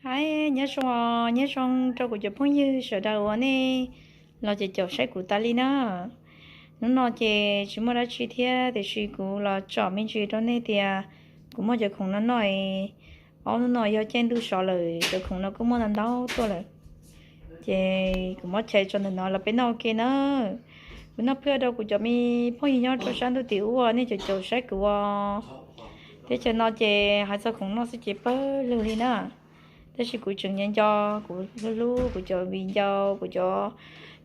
Hais nyob zoo, nyob zoo rau kuv cov phooj ywg sawv daws uas nej los caum caum saib kuv tas li na. Hnub no ces tsis muaj dab tsi thiab, tiam sis kuv los tsom me ntsis rau nej tias kuv muaj cov khoom no noj. Ob hnub no yog caij ntuj sov lawm, cov khoom no kuj muaj ntau ntau tuaj lawm. Ces kuv muab chais tso ntawm no los peb noj ua ke na. Kuv noj phwj rau kuv cov me phooj ywg nyob rau sab ntuj tim ub uas nej caum caum saib kuv os. Teb chaws no ces hais txog khoom noj xwb ces pawg lug li na. Tab sis kuv tseem nco nco kuv hlub hlub kuv cov viv ncaus, kuv cov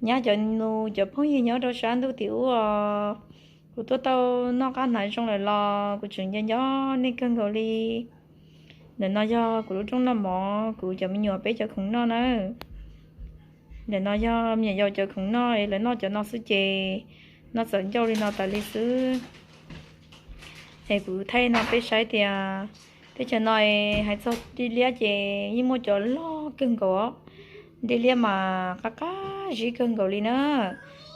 nyab cov nus, cov phooj ywg nyob rau sab ntuj tim ub os. Kuv tuaj tau noj qab hnav zoo lawm los kuv tseem nco nco nej kawg nkaus li. Ntawm no yog kuv lub rooj noj mov, kuv cov me nyuam peb cov khoom noj na. Ntawm no yog me nyuam yaus cov khoom noj, lawv noj cov no xwb ces noj txawm ncauj li no tas li xwb. Es kuv thaij no peb saib tias teb chaws no hais txog dej liab ces yeej muaj cov loj kawg nkaus. Dej liab mas qab qab zib kawg nkaus li na.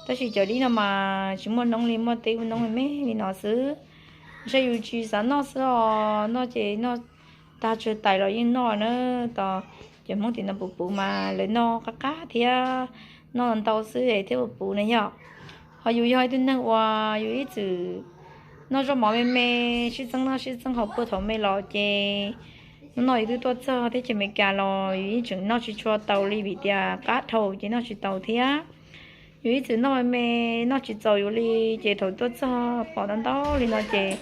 Tab sis cov dib no mas tsis muaj noob li, muaj tej ub noob me me li no xwb. Ntshe yus tsis xav noj xwb os, noj ces noj tag tsawg tais los yeej noj na. Tos cov Hmoob tim no puv puv mas lawv noj qab qab thiab, noj ntau xwb es thiaj puv puv na yom. Ho yus yog ib tug neeg uas yus ib txwm noj zaub mov me me, sib txeeb noj sib txeeb haus puag thaum me los ces hnub no yus twb tuaj txog teb chaws Amelikas los yus yeej tseem noj tsis tshua taus li vim tias qab dhau ces noj tsis taus thiab. Yus ib txwm noj me me, noj tsis txaus yus li, ces thaum tuaj txog pom ntau ntau li no ces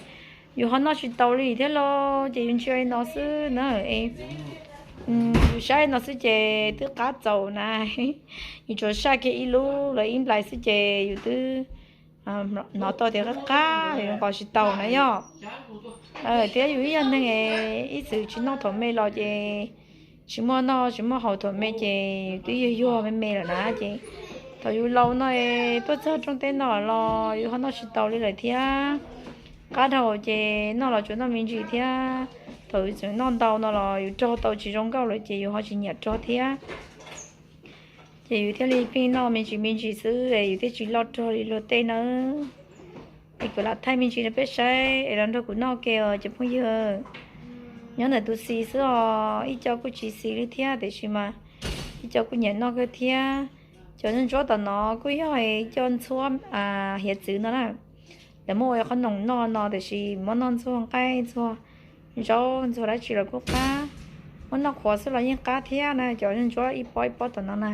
yus ho noj tsis taus li thiab los ces yus ntsia li no xwb na. Yus saib no xwb ces twb qab txaus na. Yus tsuas saj kiag ib lub los ib nplais xwb ces yus twb hnov tau tias qab qab, yus nqos tsis taus na yom. Thiab yus ib yog neeg ib txwm tsis noj thaum me los ces tsis muaj noj tsis muaj haus thaum me ces yus twb yuag yuag me me lawm na ces thaum yus laus no tuaj txog rooj teb no los yus ho noj tsis taus li lawm thiab. Qab dhau ces noj los tsuas noj me ntsis thiab. Thaum yus tseem noj ntau no los yus rog tau tsis zoo nkauj lawm ces yus ho tsis nyiam rog thiab. Ces yus thiaj li pheej noj me ntsis me ntsis xwb es yus thiaj tsis loj rog li luag tej nawb. Es kuv lam thaij me ntsis rau peb saib es los nrog kuv noj ua ke os cov phooj ywg. Nyob ntawm tus xis xwb os, ib co kuj tsis xis li thiab tiam sis mas ib co kuj nyiam noj kawg thiab. Cov ntsuab tom no kuj yog ib co ntxhuab hiav txwv no na. Lawv muab ua qhob noom noj no tiam sis muab noj ntxuag nqaij ntxuag zaub ntxuag dab tsi los kuj qab. Muab noj qhuav xwb los yeej qab thiab na, cov ntsuab ib pob ib pob tom no na.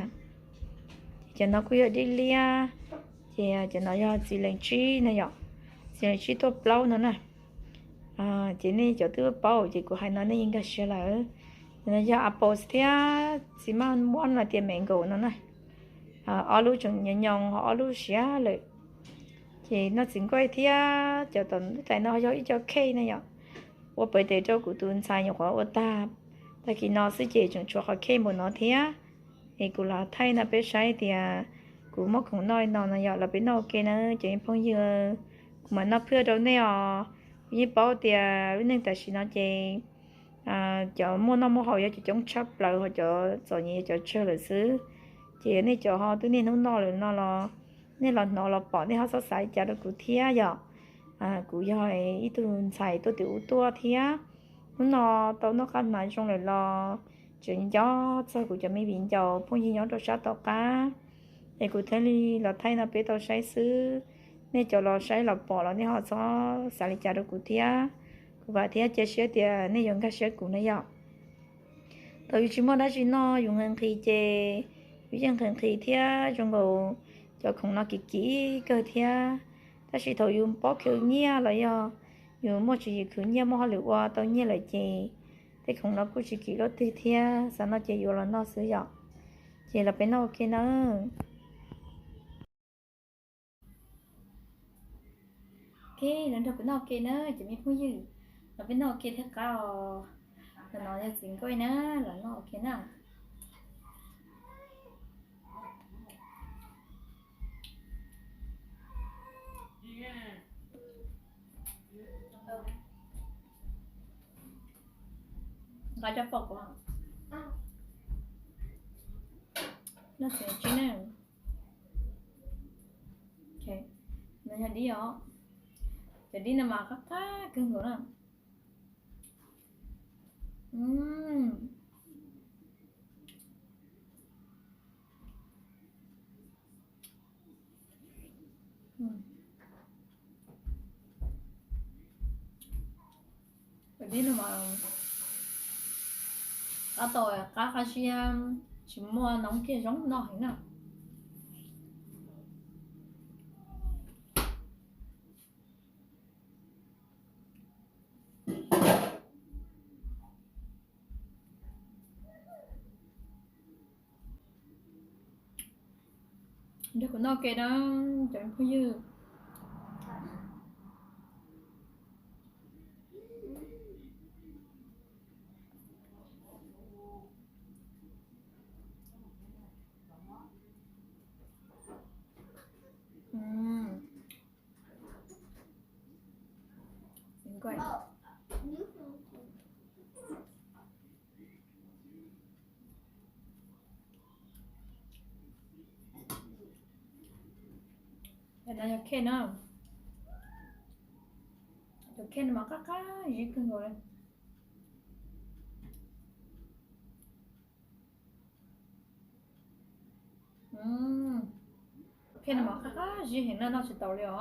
Ces cov no kuj yog dib liab, ces cov no yog txiv leej tsib na yom, txiv leej tsib tuaj plaub no na. Ces nej cov twb paub ces kuv hais no nej yeej nkag siab lawm. Cov no yog apples thiab txiv maj muab no tias mango no na. Ob lub tseem nyoos nyoos ho ob lub siav lawm. Ces noj txiv nkuaj thiab cov tom tais no yog ib co cake na yom. Ua pem tes rau kuv tus ntxhais nyuam qhuav ua tag, tag kis no xwb ces tseem tshuav qhov cake npaum no thiab. Es kuv los thaij no peb saib tias kuv muab khoom noj li no no yom los peb noj ua ke na cov phooj ywg. Kuv mam noj phwj rau nej os. Kuv yeej paub tias lub neej tam sim no ces cov muaj noj muaj haus yog cov coob tshaj plaws, ho cov txom nyem yog cov tsawg lawm xwb. Ces yog nej cov ho twb niaj hnub noj lawm no los nej los hnov los pom nej ho txhob xav li cas rau kuv thiab yom. Kuv yog ib tug ntxhais tuaj tim ub tuaj thiab. Hnub no tau noj qab hnav zoo lawm los tseem nco txog kuv cov me viv ncaus phooj ywg nyob rau sab tom qab. Es kuv thiaj li los thaij no peb tau saib xwb. Nej cov los saib los pom los nej ho txhob xav li cas rau kuv thiab. Kuv vam thiab cia siab tias nej yuav nkag siab kuv na yom. Thaum yus tsis muaj dab tsi noj yus nqhis nqhis ces yus yeej nqhis nqhis thiab zoo nkaus cov khoom no kim kim kawg thiab. Tab sis thaum yus paub khwv nyiaj los yog yus muaj tswv yim khwv nyiaj muaj hauj lwm ua tau nyiaj lawm ces tej khoom no kuj tsis kim luaj twg thiab, xav noj ces yuav los noj xwb yom. Ces los peb noj ua ke nawb. Ok, los nrog kuv noj ua ke na cov me phooj ywg, los peb noj ua ke thiab qab os. Ntawm no yog txiv nkuaj na, los noj ua ke na. Nqa cov pom kuv, noj txiv tsib na. No yog dib os, cov dib no mas qab qab kawg nkaus na. Ib no mas qab tau qab qab zib, tsis muaj noob kiag zoo noj heev na. Nrog kuv noj ke na, cov phooj ywg. No yog khej na, cov khej no mas qab qab zib kawg nkaus li. Khej no mas qab qab zib heev na, noj tsis taus li os.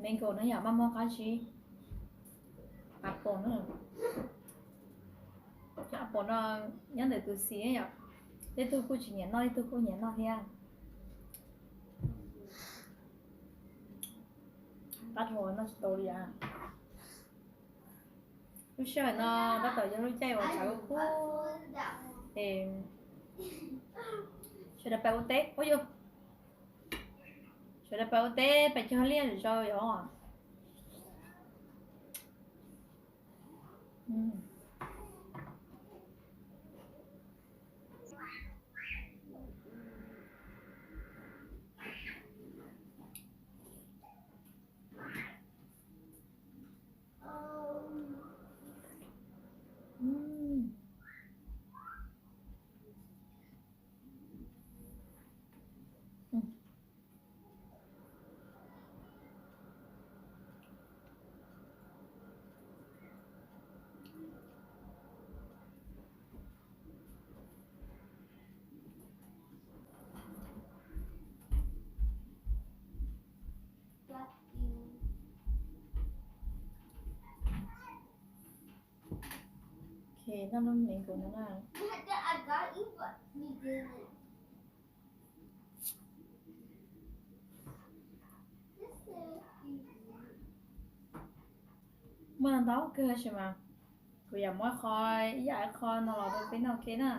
Mango no yom, maj muag qab zib. Apple na, cov apple no nyob ntawm tus xis yom, tej tug kuj tsis nyiam noj, tej tug kuj nyiam noj thiab. Qab dhau, noj tsis tau li as. Lub sij hawm no tab tom yog lub caij uas tshav kub kub es sawv daws pais ua teb, ua yus, sawv daws pais ua teb, pais cog liaj zom zaws yom. Ok, noj lub mango no na. Muaj ntau kawg tab sis mas kuv yam muab qho, ib yam qho no los rau peb noj ke na.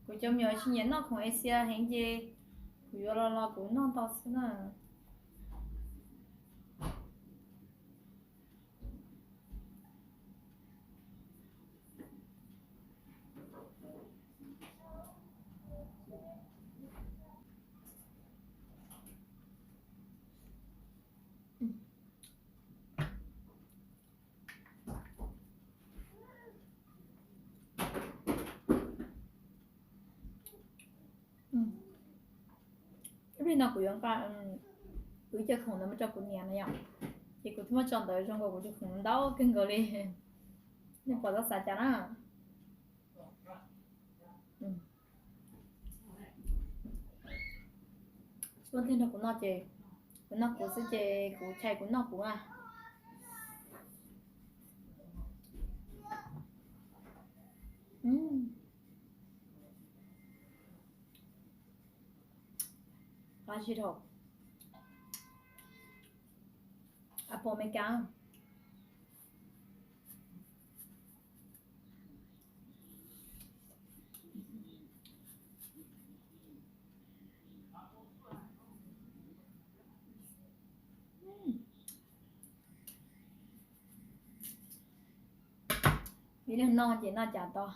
Kuv cov me nyuam tsis nyiam noj khoom Asia heev ces kuv yuav los los kuv noj ntau xwb na. Ib pliag no kuv yuav nqa kuv cov khoom ntawd mus rau kuv niam na yom. Ces kuv twb muab tso ntawd zoo nkaus kuv cov khoom ntau kawg nkaus li. Nej pom tau xav cas na? Ua tiag nrog kuv noj ces, kuv noj kuv xwb ces kuv chais kuv noj kuv a. Qab zib dhau. Apple America. Ib leeg noj ces noj cas tau.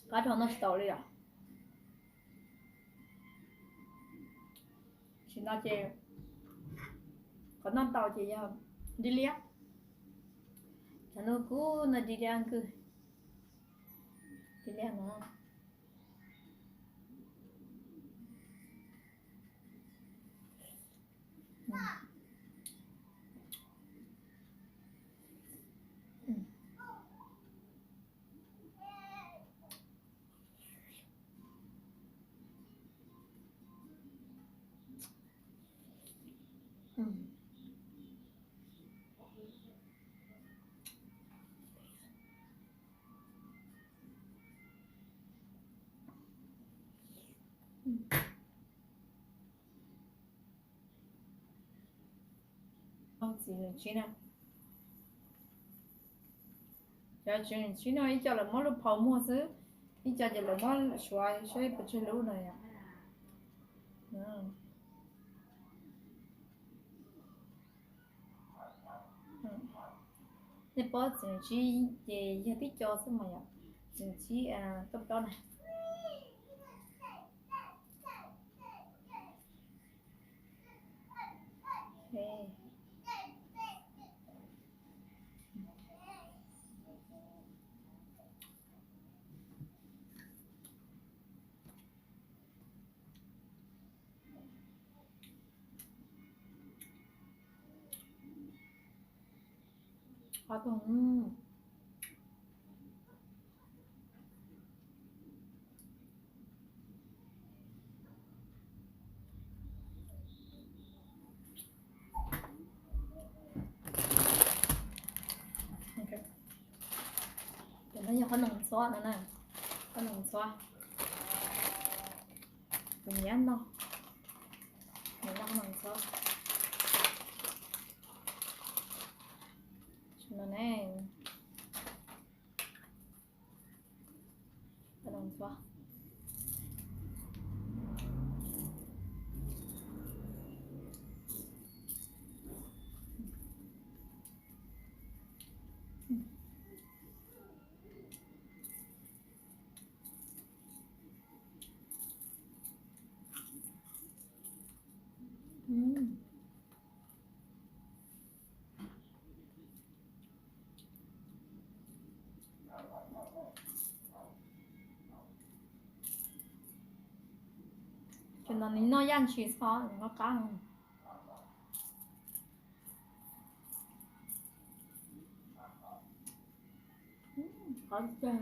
Qab dhau, noj tsis tau li os. Tsis no ces qhov noj tau ces yog dib liab. Tshav ntuj kub no dib liab kawg. Ib liag no. Txiv nws tsib na. Cov txiv nws tsib no ib co lawv muab lub phau muag xwb, ib co ces lawv muab suav saib puas tsawg lub no yom. Nej paub txiv nws tsib ces yog tib co xwb mas yom, txiv nws tsib toj plaub na. Qhov tus Tus no yog qhob noom ntxhuav no na, qhob noom ntxhuav. Kuv nyiam no, nyiam no qhob noom ntxhuav. Tus no ne, qhob noom ntxhuav. Ces no nws noj yaj ntshis xwb, noj qab. Qab kawg.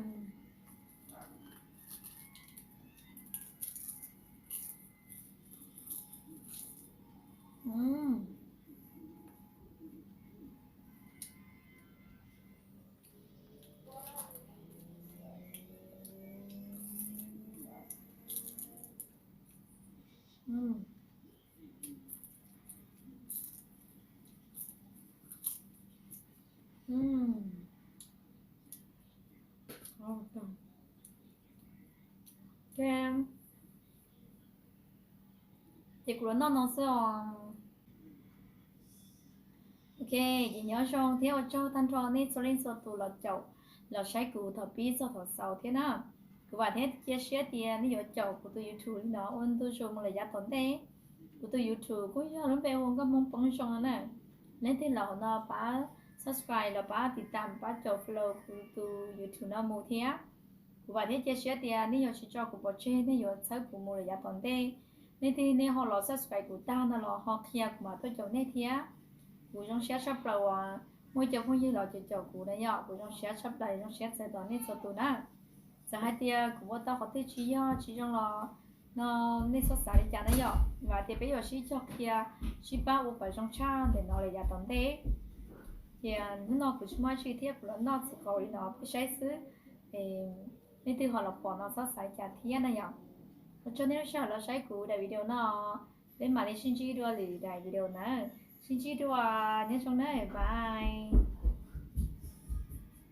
Ces kuv los noj no xwb os. Ok, ces nyob zoo thiab ua tsaug tag nrho nej txhua leej txhua tus los caum los saib kuv thaum pib txog thaum xaus thiab na. Kuv vam thiab cia siab tias nej yuav caum kuv tus YouTube li no ua ntu zus mus lawm yav tom ntej. Kuv tus YouTube kuj yog lub npe hu ua Nkauj Hmoob Poob Zoo no na. Leej twg los hauv no pab subscribe los pab tiv tam pab caum follow kuv tus YouTube no mus thiab. Kuv vam thiab cia siab tias nej yuav tsis tso kuv pov tseg, nej yuav txhawb kuv mus lawm yav tom ntej. Leej twg nej ho los subscribe kuv tag no los ho qhia kuv mam tuaj caum nej thiab. Kuv zoo siab tshaj plaws uas muaj cov phooj ywg los caum caum kuv na yom, kuv zoo siab tshaj plaws, zoo siab txais tos nej txhua tus na. Txawm hais tias kuv ua tau qhov twg tsis yog tsis zoo los no nej txhob xav li cas na yom, vam tias peb yuav sib cog qhia, sib pab ua kom zoo tshaj ntawm no lawm yav tom ntej. Ces hnub no kuv tsis muaj dab tsi thiab kuv los noj txiv qaub li no peb saib xwb. Leej twg ho los pom no txhob xav li cas thiab na yom. Ua tsaug nej lub sij hawm los saib kuv daim video no, peb mam li sib ntsib dua lwm daim video na. Sib ntsib dua, nyob zoo na, bye.